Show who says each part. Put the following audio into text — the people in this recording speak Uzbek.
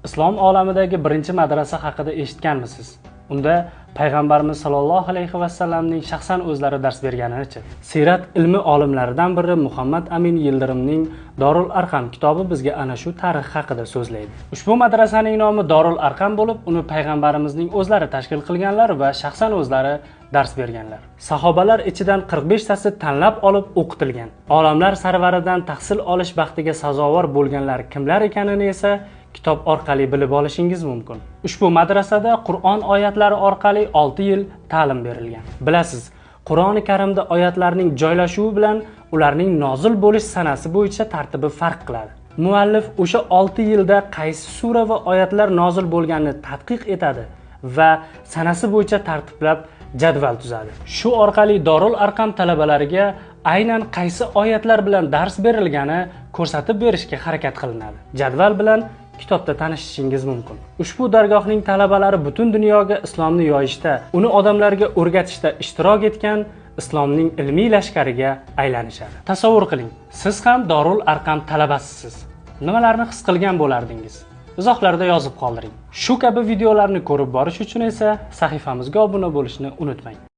Speaker 1: Islom olamidagi birinchi madrasa haqida eshitganmisiz? Unda payg'ambarimiz sollallohu alayhi vasallamning shaxsan o'zlari dars berganichi. Siyrat ilmi olimlaridan biri Muhammad Amin Yildirimning Dorul Arqam kitobi bizga ana shu tarix haqida so'zlaydi. Ushbu madrasaning nomi Dorul Arqam bo'lib, uni payg'ambarimizning o'zlari tashkil qilganlar va shaxsan o'zlari dars berganlar. Sahobalar ichidan 45 tasi tanlab olib o'qitilgan. Olamlar sarvaridan tahsil olish baxtiga sazovor bo'lganlar kimlar ekanini esa kitob orqali bilib olishingiz mumkin. Ushbu madrasada Qur'on oyatlari orqali 6 yil ta'lim berilgan. Bilasiz, Qur'oni Karimda oyatlarning joylashuvi bilan ularning nozil bo'lish sanasi bo'yicha tartibi farq qiladi. Muallif o'sha 6 yilda qaysi sura va oyatlar nozil bo'lganini tadqiq etadi va sanasi bo'yicha tartiblab jadval tuzadi. Shu orqali Dorul Arqam talabalariga aynan qaysi oyatlar bilan dars berilgani ko'rsatib berishga harakat qilinadi. Jadval bilan kitobda tanishishingiz mumkin. Ushbu dargohning talabalari butun dunyoga islomni yoyishda, uni odamlarga o'rgatishda ishtirok etgan islomning ilmiy lashkariga aylanishadi. Tasavvur qiling, siz ham Dorul Arqam talabasisiz. Nimalarni his qilgan bo'lardingiz? Izohlarda yozib qoldiring. Shu kabi videolarni ko'rib borish uchun esa sahifamizga obuna bo'lishni unutmang.